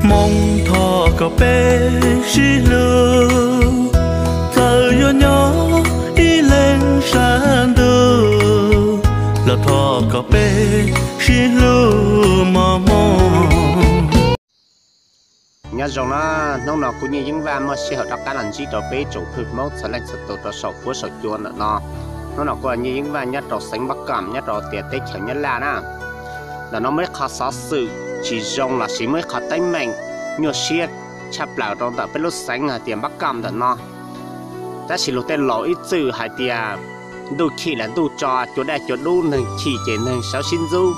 Hmoob thov kom peb sib hlub, txawm yuav nyob ib leeg sab ntuj, los thov kom peb sib hlub mos mos. Nyob zoo na, hnub no kuv Nyiaj Yeeb Vaj muaj sij hawm rov qab los ntsib rau peb tsoom phooj ywg Hmoob txhua leej txhua tus rau saum huab saum cua ntawm no. Hnub no kuv Nyiaj Yeeb Vaj nyob rau xeev Npab Kom nyob rau tias teb chaws Nyab Laj na. Ntawm no muaj ib qho xov xwm tsis zoo lossis muaj ib qho teeb meem nyuaj siab tshaj plaws rau ntawm peb lub xeev hais tias Npab Kom ntawm no. Tab sis luag tej laus ib txwm hais tias ntuj chim los ntuj tso, cua daj cua dub, neeg chim ces neeg sawv sib ntxub,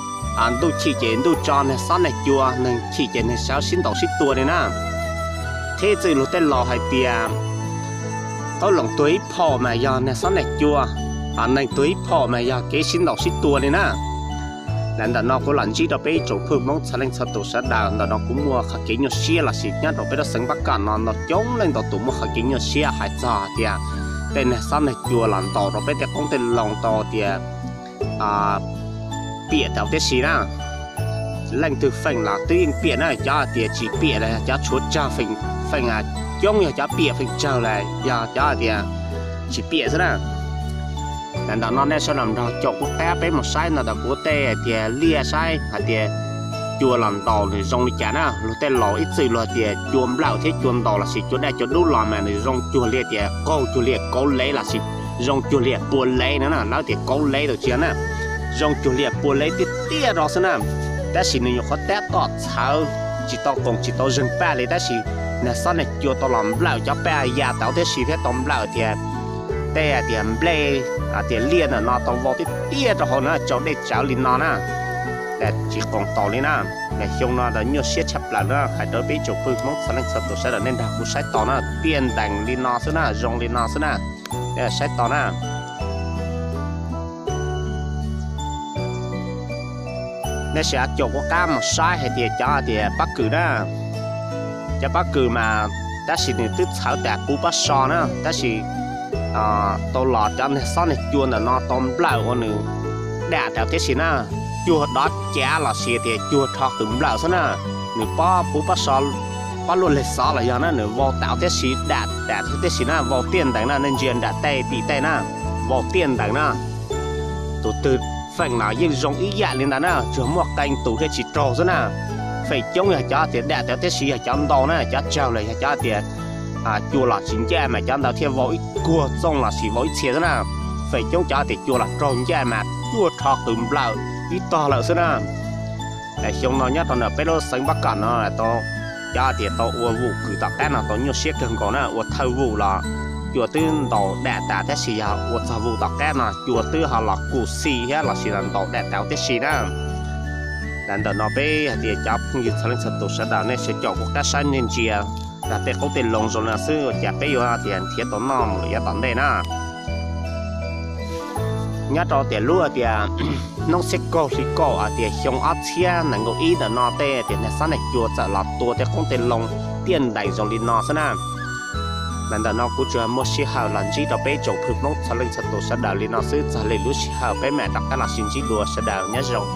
ntuj chim ces ntuj tso, neeg xob neeg cua, neeg chim ces neeg sawv sib ntaus sib tua li na. Thiab ib txwm luag tej laus hais tias qoob loo tuag ib phom mas yog neeg xob neeg cua, neeg tuag ib phom mas yog kev sib ntaus sib tua li na. Ntawm no kuv los ntsib rau peb ib tsoom phooj ywg Hmoob txhua leej txhua tus sawv daws, ntawm no kuv muaj qhov kev nyuaj siab lossis nyob rau peb lub xeev Npab Kom no no coob leej ntau tus muaj qhov kev nyuaj siab hais txog tias tej neeg xob neeg cua los ntaus rau peb tej qoob tej loo tau tias piam tau tib si na. Leej twg feem los twb yeej piam na, cov tias tsis piam los yog cov tshuav tsawg feem, feem coob yog cov piam, feem tsawg los yog cov tias tsis piam xwb na. Ntawm no nej sawv daws nrog caum kuv qab peb mus saib no ntawm kuv tej tias liaj saib hais tias cua los ntaus nws zoo li cas na. Luag tej laus ib txwm luag tias cua nplawm thiab cua ntaus lossis cua daj cua dub los mas nws zoo cuag li tias qaug cuag li kauv lev lossis zoo cuag li pua lev no na, lawv tias kauv lev tau tsiag na, zoo cuag li pua lev tiag tiag rau xwb na. Tab sis nws nyuam qhuav tab tom txhawv, tsis tau qoos tsis tau zeeg paj li, tab sis neeg xob neeg cua tau los nplawm cov paj ya tau tib si thiab tau nplawm tias tej tias nplej, tias liaj ntawm no tau vau tiag tiag rau hauv na, tsau dej tsawv li no na. Tsis qoos tau li na. Xyoo no ntawd nyuaj siab tshaj plaws na, hais rau peb tsoom phooj ywg Hmoob txhua leej txhua tus sawv daws nej nrog kuv saib tau na, tiaj ntees li no xwb na, zoo li no xwb na. Saib tau na. Nej sim caum kuv qab mus saib hais tias cov tias pob kws na, cov pob kws mas tab sis nws twb txhawv tas puv pob so na, tab sis tau los cov neeg xob neeg cua ntawm no tau nplawm ua nws dam tau tib si na, cuag dov cav lossis tias cuag rho qws nplawm xwb na. Nws pob puv pob so, pob luaj lig xov los yog na, nws vau tau tib si, dam tas tib si na, vau tiaj ntees na, nej ntsia nram tej tim tej na, vau tiaj ntees na. Tus twg feem los yeej zoo ib yam li ntawd na, tsuas muaj qee tus thiaj tsis raug xwb na. Feem coob yog cov tias dam tau tib si yog cov ntau na, cov tsawg los yog cov tias cua los tsis ncaj mas cov ntawd thiaj vau ib kuag txooj lossis vau ib txhia xwb na. Feem coob cov tias cua los raug ncaj mas cuag rho qws nplawm ib tog lawm xwb na. Xyoo no nyob rau ntawm peb lub xeev Npab Kom no tau cov tias tau ua vum kws tom qab no tau nyuaj siab kawg nkaus na, ua thawj vum los cua twb ntaus dam tas tab sis yog ua txog vum tom qab no cua twb ho los kuj xim thiab lossis los ntaus dam tau tib si na. Ntawm no peb hais tias cov phooj ywg txhua leej txhua tus sawv daws nej sawv caum kuv qab saib nej ntsia, tej qoob tej loo zoo li no xwb ua cas peb yuav tias nrhiav tau noj mus lawm yav tom ntej na. Nyob rau tias lub tias hnub xiab kaum hli kaum tias xyoo ob txhiab nees nkaum ib ntawm no tej tias neeg xob neeg cua txawm los tua tej qoob tej loo tiaj ntees zoo li no xwb na. Mas ntawm no kuv tsuas muaj sij hawm los ntsib rau peb tsoom phooj ywg Hmoob txhua leej txhua tus sawv daws li no xwb, txog lwm lub sij hawm peb mam rov qab los sib ntsib dua, sawv daws nyob zoo.